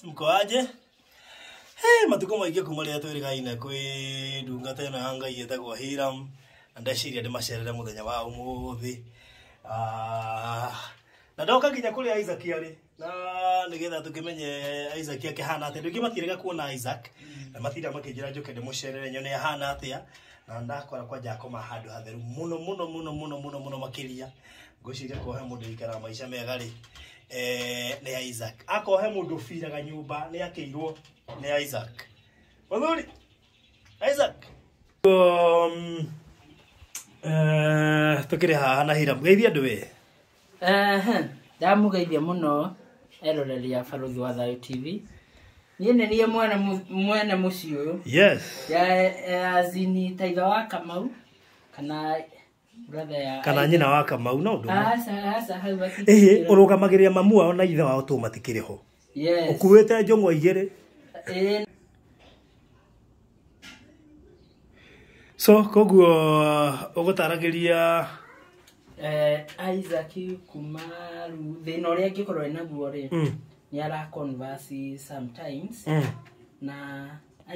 Mko aje? Hey, matuko maingĩ kuma rĩrĩa twĩrĩgaine kwĩ ndungata ĩno ya Ngai ĩtagwo Hiram, na ndeciria ndĩmacerere mũthenya wa ũmũthĩ. Ah, na ndoka nginya kũrĩa Isaac arĩ na nĩgetha tũkĩmenye Isaac akĩhana atĩa. Andũ aingĩ matirega kuona Isaac na matinda makĩnjĩra njũke ndĩmũcerere nyone ahana atĩa, na ndakora kwanja akoma handũ hatheru mũno mũno mũno mũno mũno mũno makĩria. Ngwĩciria kohe mũndũ ũikaraga maica mega rĩ, nĩ Isaac. Akorwo he mũndũ ũbiraga nyũmba nĩ akĩirwo nĩ Isaac. Mũthuri Isaac. Tũkĩrĩ haha na Hiram. Geithia andũ we. Ehe, ndamũgeithia mũno eroreri a Barũthi wa Thayũ TV. Niĩ nĩ niĩ mwene mũciĩ ũyũ. Yes. Ya azini ta ithe wa Kamau kana brother ya Kana nyina wa Kamau no ũndũ ũmwe. Aca, aca, hau Ĩhĩ, hatingĩra. ũrũgamagĩrĩra mamu wao na ithe wao tũ matikĩrĩ ho. Yes. Ũkuĩte njũng'wa igĩrĩ. Ĩĩ. So koguo ũgũtaragĩria Isaac kuma rĩu thĩna ũrĩa angĩkorwo enaguo rĩ, nĩ ara converse sometimes, na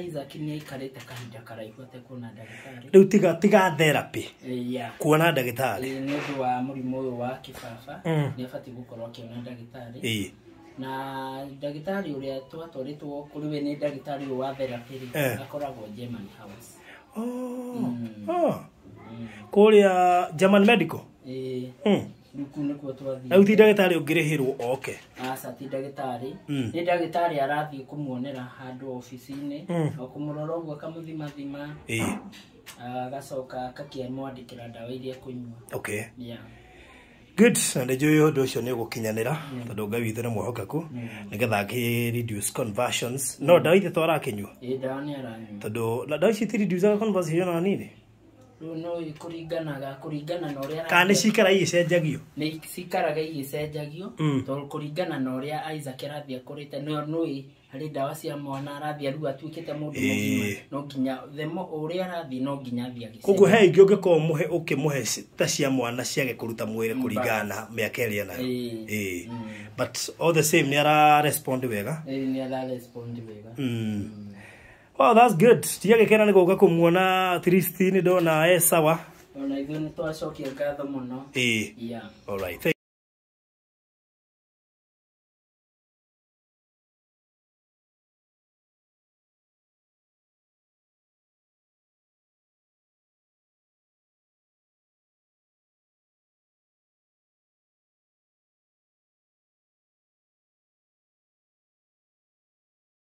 Isaac nĩ aikarĩte kahinda karaihu atekuona ndagĩtarĩ. Rĩu tiga therapy. Yeah. Kuona ndagĩtarĩ. Ĩĩ, nĩ ũndũ wa mũrimũ ũyũ wa kĩbaba, nĩ abatiĩ gũkorwo akĩona ndagĩtarĩ. Na ndagĩtarĩ ũrĩa twatwarĩtwo kũrĩ we nĩ ndagĩtarĩ ũyũ wa therapy rĩ, akoragwo German House. Oh. Oh. Kũrĩa German Medical. Ĩĩ. Rĩu kũu nĩkuo twathiĩ. Rĩu ti ndagĩtarĩ ũngĩrĩhĩrwo oke. Aca, ti ndagĩtarĩ. Nĩ ndagĩtarĩ arathiĩ kũmuonera handũ obici-inĩ, o kũmũrora ũguo akamũthimathima, agacoka akakĩmwandĩkĩra ndawa iria ekũnyua. Okay. Yeah. Good. Na nĩ njũĩ ũndũ ũcio nĩ ũgũkinyanĩra tondũ Ngai witũ nĩ mwĩhokeku nĩgetha akĩ reduce conversions. No ndawa ithe twarakĩnyua. Ĩĩ, ndawa nĩ aranyua. Tondũ na ndawa ici ti reducaga conversation ona nini. Rĩu no kũringanaga kũringana na ũrĩa Kana nĩ cikara igĩcenjagio. Nĩ cikaraga igĩcenjagio, tondũ kũringana na ũrĩa Isaac arathiĩ akũrĩte, no nũĩ harĩ ndawa cia mwana arathiĩ rĩu atuĩkĩte mũndũ mũgima, no nginya the more ũrĩa arathiĩ no nginya athiĩ agĩcenjagia. Koguo he ingĩ ũngĩkorwo mũhe ũkĩmũhe ta cia mwana ciage kũruta mwĩrĩ kũringana na mĩaka ĩrĩa enayo. Ĩĩ. Ĩĩ. But all the same nĩ ara respond wega. Ĩĩ, nĩ ara respond wega. Oh, that's good. Tiagĩkena nĩ gũka kũmuona at least nĩ ndona e sawa. Ona ithuĩ nĩ twacokia ngatho mũno. Ĩĩ. Yeah. All right.